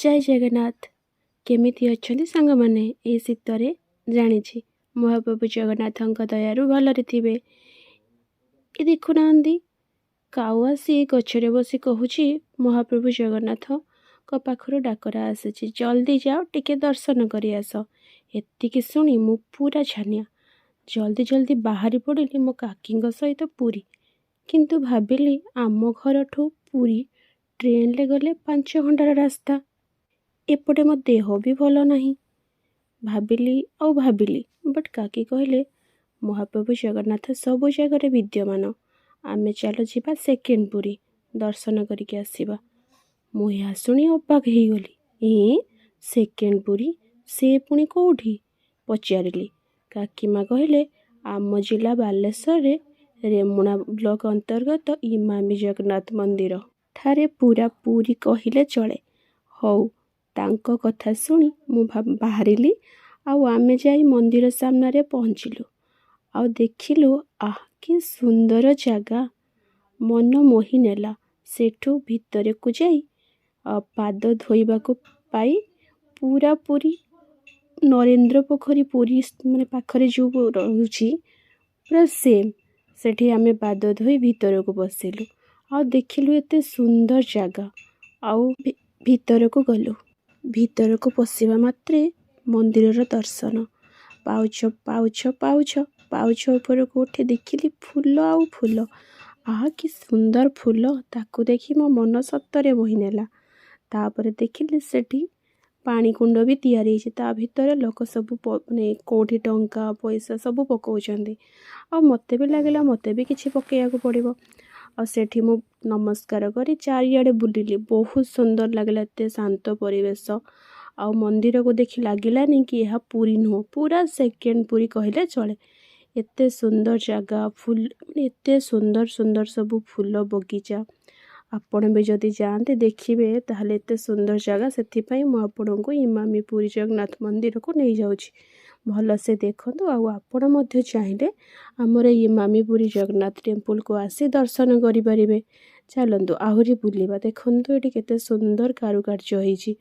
ଜୟ ଜଗନ୍ନାଥ। କେମିତି ଅଛନ୍ତି ସାଙ୍ଗମାନେ ଏଇ ଶୀତରେ? ଜାଣିଛି ମହାପ୍ରଭୁ ଜଗନ୍ନାଥଙ୍କ ଦୟାରୁ ଭଲରେ ଥିବେ। ଏ ଦେଖୁନାହାନ୍ତି, କାଉ ଆସି ଗଛରେ ବସି କହୁଛି, ମହାପ୍ରଭୁ ଜଗନ୍ନାଥଙ୍କ ପାଖରୁ ଡାକରା ଆସିଛି, ଜଲ୍ଦି ଯାଅ, ଟିକେ ଦର୍ଶନ କରି ଆସ। ଏତିକି ଶୁଣି ମୁଁ ପୁରା ଛାନିଆ। ଜଲ୍ଦି ଜଲ୍ଦି ବାହାରି ପଡ଼ିଲି ମୋ କାକିଙ୍କ ସହିତ ପୁରୀ। କିନ୍ତୁ ଭାବିଲି, ଆମ ଘରଠୁ ପୁରୀ ଟ୍ରେନରେ ଗଲେ 5 ଘଣ୍ଟାର ରାସ୍ତା। ଏପଟେ ମୋ ଦେହ ବି ଭଲ ନାହିଁ। ଭାବିଲି ଆଉ ଭାବିଲି, ବଟ୍ କାକି କହିଲେ, ମହାପ୍ରଭୁ ଜଗନ୍ନାଥ ସବୁ ଜାଗାରେ ବିଦ୍ୟମାନ, ଆମେ ଚାଲ ଯିବା, ସେକେଣ୍ଡ ପୁରୀ ଦର୍ଶନ କରିକି ଆସିବା। ମୁଁ ଏହା ଶୁଣି ଅବାକ ହେଇଗଲି। ଏଁ, ସେକେଣ୍ଡ ପୁରୀ, ସେ ପୁଣି କେଉଁଠି? ପଚାରିଲି। କାକିମା କହିଲେ, ଆମ ଜିଲ୍ଲା ବାଲେଶ୍ୱରରେ ରେମୁଣା ବ୍ଲକ ଅନ୍ତର୍ଗତ ଇମାମି ଜଗନ୍ନାଥ ମନ୍ଦିର ଠାରେ ପୁରା ପୁରୀ କହିଲେ ଚଳେ। ହଉ, ତାଙ୍କ କଥା ଶୁଣି ମୁଁ ବାହାରିଲି ଆଉ ଆମେ ଯାଇ ମନ୍ଦିର ସାମ୍ନାରେ ପହଞ୍ଚିଲୁ ଆଉ ଦେଖିଲୁ, ଆଃ, କି ସୁନ୍ଦର ଜାଗା! ମନ ମୋହି ନେଲା। ସେଠୁ ଭିତରକୁ ଯାଇ ପାଦ ଧୋଇବାକୁ ପାଇ ପୁରା ପୁରୀ ନରେନ୍ଦ୍ର ପୋଖରୀ, ପୁରୀ ମାନେ ପାଖରେ ଯେଉଁ ରହୁଛି, ପୁରା ସେମ୍। ସେଠି ଆମେ ପାଦ ଧୋଇ ଭିତରକୁ ପଶିଲୁ ଆଉ ଦେଖିଲୁ ଏତେ ସୁନ୍ଦର ଜାଗା ଆଉ ଭିତରକୁ ଗଲୁ। ଭିତରକୁ ପଶିବା ମାତ୍ରେ ମନ୍ଦିରର ଦର୍ଶନ। ପାଉଛ, ପାଉଛ, ପାଉଛ, ପାଉଛ ଉପରକୁ ଉଠି ଦେଖିଲି ଫୁଲ ଆଉ ଫୁଲ। ଆହା, କି ସୁନ୍ଦର ଫୁଲ! ତାକୁ ଦେଖି ମୋ ମନ ସତରେ ମୋହି ନେଲା। ତାପରେ ଦେଖିଲି ସେଠି ପାଣି କୁଣ୍ଡ ବି ତିଆରି ହେଇଛି। ତା ଭିତରେ ଲୋକ ସବୁ ମାନେ କେଉଁଠି ଟଙ୍କା ପଇସା ସବୁ ପକାଉଛନ୍ତି ଆଉ ମୋତେ ବି ଲାଗିଲା ମୋତେ ବି କିଛି ପକାଇବାକୁ ପଡ଼ିବ। ଆଉ ସେଠି ମୁଁ ନମସ୍କାର କରି ଚାରିଆଡ଼େ ବୁଲିଲି। ବହୁତ ସୁନ୍ଦର ଲାଗିଲା, ଏତେ ଶାନ୍ତ ପରିବେଶ। ଆଉ ମନ୍ଦିରକୁ ଦେଖି ଲାଗିଲାନି କି ଏହା ପୁରୀ ନୁହଁ, ପୁରା ସେକେଣ୍ଡ ପୁରୀ କହିଲେ ଚଳେ। ଏତେ ସୁନ୍ଦର ଜାଗା, ଫୁଲ ମାନେ ଏତେ ସୁନ୍ଦର ସୁନ୍ଦର ସବୁ ଫୁଲ ବଗିଚା। ଆପଣ ବି ଯଦି ଯାଆନ୍ତି ଦେଖିବେ ତାହେଲେ ଏତେ ସୁନ୍ଦର ଜାଗା। ସେଥିପାଇଁ ମୁଁ ଆପଣଙ୍କୁ ଇମାମି ପୁରୀ ଜଗନ୍ନାଥ ମନ୍ଦିରକୁ ନେଇଯାଉଛି। ଭଲସେ ଦେଖନ୍ତୁ ଆଉ ଆପଣ ମଧ୍ୟ ଚାହିଁଲେ ଆମର ଇମାମି ପୁରୀ ଜଗନ୍ନାଥ ଟେମ୍ପୁଲକୁ ଆସି ଦର୍ଶନ କରିପାରିବେ। ଚାଲନ୍ତୁ ଆହୁରି ବୁଲିବା। ଦେଖନ୍ତୁ, ଏଠି କେତେ ସୁନ୍ଦର କାରୁକାର୍ଯ୍ୟ ହେଇଛି,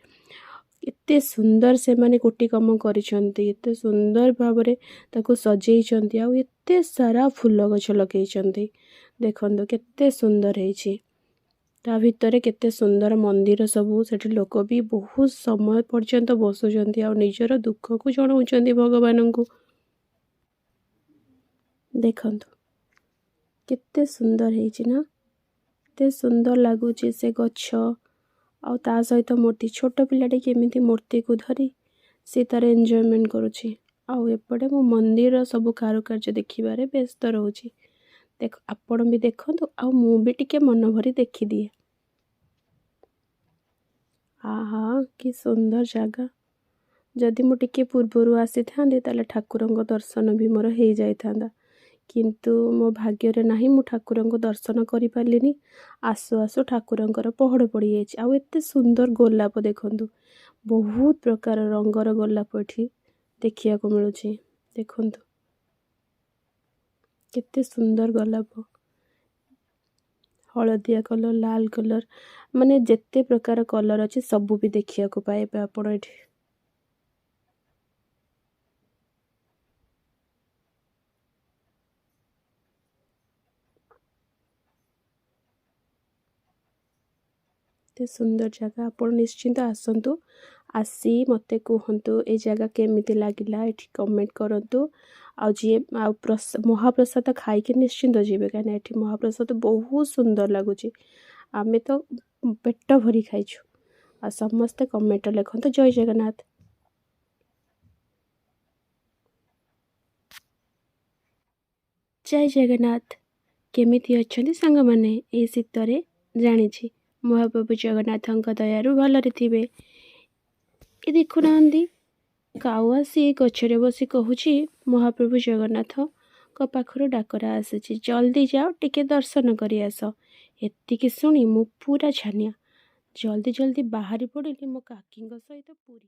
ଏତେ ସୁନ୍ଦର ସେମାନେ ଗୋଟି କାମ କରିଛନ୍ତି, ଏତେ ସୁନ୍ଦର ଭାବରେ ତାକୁ ସଜେଇଛନ୍ତି ଆଉ ଏତେ ସାରା ଫୁଲ ଗଛ ଲଗେଇଛନ୍ତି। ଦେଖନ୍ତୁ, କେତେ ସୁନ୍ଦର ହେଇଛି। ତା ଭିତରେ କେତେ ସୁନ୍ଦର ମନ୍ଦିର ସବୁ। ସେଠି ଲୋକ ବି ବହୁତ ସମୟ ପର୍ଯ୍ୟନ୍ତ ବସୁଛନ୍ତି ଆଉ ନିଜର ଦୁଃଖକୁ ଜଣାଉଛନ୍ତି ଭଗବାନଙ୍କୁ। ଦେଖନ୍ତୁ, କେତେ ସୁନ୍ଦର ହେଇଛି ନା? କେତେ ସୁନ୍ଦର ଲାଗୁଛି ସେ ଗଛ ଆଉ ତା ସହିତ ମୂର୍ତ୍ତି। ଛୋଟ ପିଲାଟି କେମିତି ମୂର୍ତ୍ତିକୁ ଧରି ସେ ତାର ଏନ୍ଜୟମେଣ୍ଟ କରୁଛି ଆଉ ଏପଟେ ମୁଁ ମନ୍ଦିରର ସବୁ କାରୁକାର୍ଯ୍ୟ ଦେଖିବାରେ ବ୍ୟସ୍ତ ରହୁଛି। ଦେଖ, ଆପଣ ବି ଦେଖନ୍ତୁ ଆଉ ମୁଁ ବି ଟିକେ ମନ ଭରି ଦେଖିଦିଏ। ଆହା, କି ସୁନ୍ଦର ଜାଗା! ଯଦି ମୁଁ ଟିକେ ପୂର୍ବରୁ ଆସିଥାନ୍ତି, ତାହେଲେ ଠାକୁରଙ୍କ ଦର୍ଶନ ବି ମୋର ହେଇଯାଇଥାନ୍ତା। କିନ୍ତୁ ମୋ ଭାଗ୍ୟରେ ନାହିଁ, ମୁଁ ଠାକୁରଙ୍କୁ ଦର୍ଶନ କରିପାରିଲିନି। ଆସୁ ଆସୁ ଠାକୁରଙ୍କର ପହଡ଼ ପଡ଼ିଯାଇଛି। ଆଉ ଏତେ ସୁନ୍ଦର ଗୋଲାପ ଦେଖନ୍ତୁ, ବହୁତ ପ୍ରକାର ରଙ୍ଗର ଗୋଲାପ ଏଠି ଦେଖିବାକୁ ମିଳୁଛି। ଦେଖନ୍ତୁ, କେତେ ସୁନ୍ଦର ଗୋଲାପ, ହଳଦିଆ କଲର୍, ଲାଲ କଲର୍, ମାନେ ଯେତେ ପ୍ରକାର କଲର୍ ଅଛି ସବୁ ବି ଦେଖିବାକୁ ପାଇବେ ଆପଣ ଏଠି। ଏତେ ସୁନ୍ଦର ଜାଗା। ଆପଣ ନିଶ୍ଚିନ୍ତ ଆସନ୍ତୁ, ଆସି ମୋତେ କୁହନ୍ତୁ ଏ ଜାଗା କେମିତି ଲାଗିଲା, ଏଠି କମେଣ୍ଟ କରନ୍ତୁ। ଆଉ ଯିଏ ଆଉ ମହାପ୍ରସାଦ ଖାଇକି ନିଶ୍ଚିନ୍ତ ଯିବେ, କାହିଁକିନା ଏଠି ମହାପ୍ରସାଦ ବହୁତ ସୁନ୍ଦର ଲାଗୁଛି। ଆମେ ତ ପେଟ ଭରି ଖାଇଛୁ। ଆଉ ସମସ୍ତେ କମେଣ୍ଟ ଲେଖନ୍ତୁ, ଜୟ ଜଗନ୍ନାଥ। ଜୟ ଜଗନ୍ନାଥ। କେମିତି ଅଛନ୍ତି ସାଙ୍ଗମାନେ ଏଇ ଶୀତରେ? ଜାଣିଛି ମହାପ୍ରଭୁ ଜଗନ୍ନାଥଙ୍କ ଦୟାରୁ ଭଲରେ ଥିବେ। ଏ ଦେଖୁନାହାନ୍ତି, କାଉ ଆସି ଗଛରେ ବସି କହୁଛି, ମହାପ୍ରଭୁ ଜଗନ୍ନାଥଙ୍କ ପାଖରୁ ଡାକରା ଆସିଛି, ଜଲ୍ଦି ଯାଅ, ଟିକେ ଦର୍ଶନ କରି ଆସ। ଏତିକି ଶୁଣି ମୁଁ ପୁରା ଛାନିଆ। ଜଲ୍ଦି ଜଲ୍ଦି ବାହାରି ପଡ଼ିଲି ମୋ କାକିଙ୍କ ସହିତ ପୁରୀ।